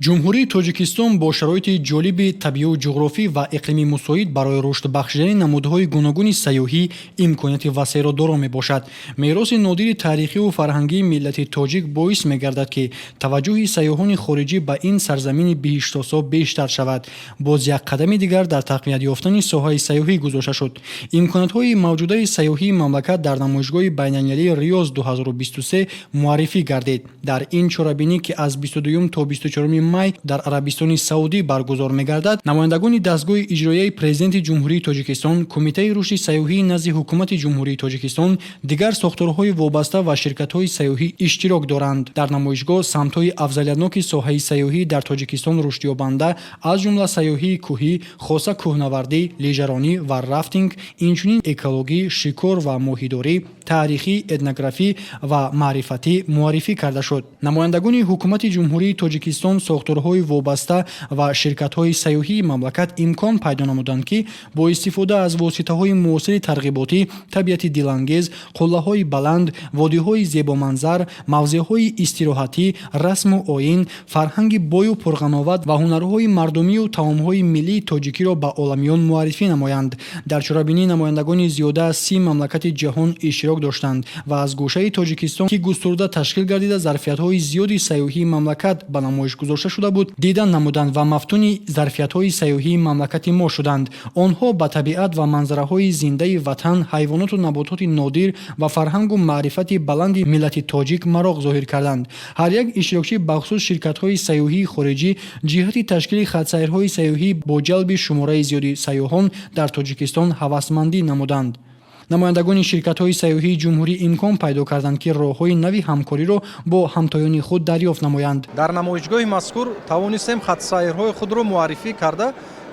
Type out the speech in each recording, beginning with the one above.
Ҷумҳурии Тоҷикистон бо шароити ҷолиби табиию ҷуғрофӣ ва иқлими мусоид барои рушд бахшидани намудҳои гуногуни сайёҳӣ имконияти васеъро доро мебошад. Мероси нодири таърихиву фарҳангии миллати тоҷик боис мегардад, ки таваҷҷӯҳи сайёҳони хориҷӣ ба ин сарзамини биҳиштосо бештар шавад. Боз як қадами дигар дар тақвият ёфтани соҳаи сайёҳӣ гузошта шуд. Имкониятҳои мавҷудаи сайёҳии мамлакат дар намоишгоҳи байналмилалии Риёз 2023 муаррифӣ гардид. Дар ин чорабинӣ, ки аз 22 то 24 май дар Арабистони Саудӣ баргузор мегардад, намояндагони дастгоҳи иҷроияи Президенти Ҷумҳурии Тоҷикистон, Кумитаи рушди сайёҳии назди Ҳукумати Ҷумҳурии Тоҷикистон, дигар сохторҳои вобаста ва ширкатҳои сайёҳӣ иштирок доранд. Дар намоишгоҳ самтҳои афзалиятноки соҳаи сайёҳӣ дар Тоҷикистон рушдёбанда, аз ҷумла сайёҳии кӯҳӣ, хоса кӯҳнавардӣ, лижаронӣ ва рафтинг, инчунин экологӣ, шикор ва моҳидорӣ, таърихӣ, этнографӣ ва маърифатӣ муаррифӣ карда шуд. Намояндагони Ҳукумати Ҷумҳурии Тоҷикистон, сохторҳои вобаста ва ширкатҳои сайёҳии мамлакат имкон пайдо намуданд, ки бо истифода аз воситаҳои муосири тарғиботӣ табиати дилангез, қуллаҳои баланд, водиҳои зебоманзар, мавзеъҳои истироҳатӣ, расму оин, фарҳанги бою пурғановат ва ҳунарҳои мардумию таомҳои миллии тоҷикиро ба оламиён муаррифӣ намоянд. Дар чорабинӣ намояндагони зиёда аз 30 мамлакати ҷаҳон иштирок доштанд ва аз гӯшаи Тоҷикистон, ки густурда ташкил гардида, зарфиятҳои зиёди сайёҳии мамлакат ба намоиш гузошта шуда буд, дидан намуданд ва мафтуни зарфиятҳои сайёҳии мамлакати мо шуданд. Онҳо ба табиат ва манзараҳои зиндаи ватан, ҳайвоноту набототи нодир ва фарҳангу маърифати баланди миллати тоҷик мароқ зоҳир карданд. Ҳар як иштирокчӣ, бахусус ширкатҳои сайёҳии хориҷӣ, ҷиҳати ташкили хатсайрҳои сайёҳӣ бо ҷалби шумораи зиёди сайёҳон дар Тоҷикистон ҳавасмандӣ намуданд. Намояндагони ширкатҳои сайёҳии ҷумҳурӣ имкон пайдо карданд, ки роҳҳои нави ҳамкориро бо ҳамтоёни худ дарёфт намоянд. Дар намоишгоҳи мазкур тавонистем хатсайрҳои худро муаррифӣ карда,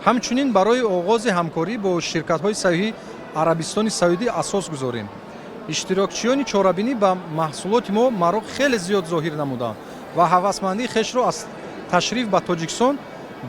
ҳамчунин барои оғози ҳамкорӣ бо ширкатҳои сайёҳии Арабистони Саудӣ асос гузорем. Иштирокчиёни чорабинӣ ба маҳсулоти мо мароқ хеле зиёд зоҳир намуданд ва ҳавасмандии хешро аз ташриф ба Тоҷикистон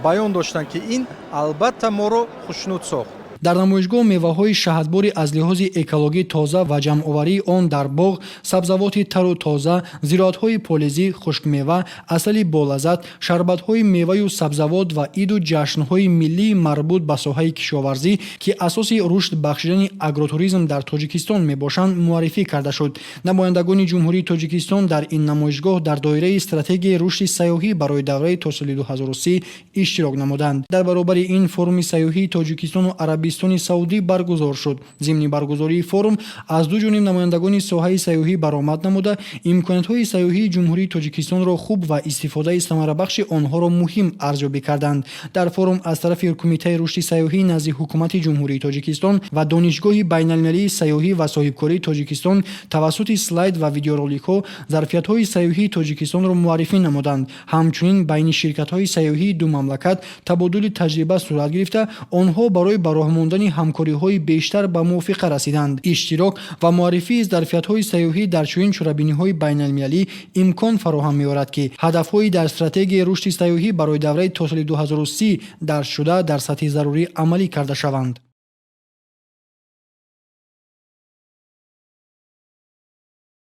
баён доштанд, ки ин албатта моро хушнуд сохт. Дар намоишгоҳ меваҳои шаҳдбори аз лиҳози экологӣ тоза ва ҷамъоварии он дар боғ, сабзавоти тару тоза, зироатҳои полизӣ, хушкмева, асали болаззат, шарбатҳои меваю сабзавот ва иду ҷашнҳои миллии марбут ба соҳаи кишоварзӣ, ки асоси рушд бахшидани агротуризм дар Тоҷикистон мебошанд, муаррифӣ карда шуд. Намояндагони Ҷумҳурии Тоҷикистон дар ин намоишгоҳ дар доираи стратегияи рушди сайёҳӣ барои давраи то соли 2030 иштирок намуданд. Дар баробари ин форуми сайёҳии Тоҷикистону Арабистони Саудӣ баргузор шуд. Зимни баргузории форум аз ду ҷониб намояндагони соҳаи сайёҳӣ баромад намуда, имкониятҳои сайёҳии Ҷумҳурии Тоҷикистонро хуб ва истифодаи самарабахши онҳоро муҳим арзёбӣ карданд. Дар форум аз тарафи Кумитаи рушди сайёҳӣ назди Ҳукумати Ҷумҳурии Тоҷикистон ва Донишгоҳи байналмилалии сайёҳӣ ва соҳибкории Тоҷикистон тавассути слайд ва видеороликҳо зарфиятҳои сайёҳии Тоҷикистонро муаррифӣ намуданд. Ҳамчунин байни ширкатҳои сайёҳии ду мамлакат табодули таҷриба сурат гирифта, онҳо барои ба роҳ мондани ҳамкориҳои бештар ба мувофиқа расиданд. Иштирок ва муаррифии зарфиятҳои сайёҳӣ дар чунин чорабиниҳои байналмилалӣ имкон фароҳам меорад, ки ҳадафҳои дар стратегияи рушди сайёҳӣ барои давраи то соли 2030 дарҷшуда дар сатҳи зарурӣ амалӣ карда шаванд.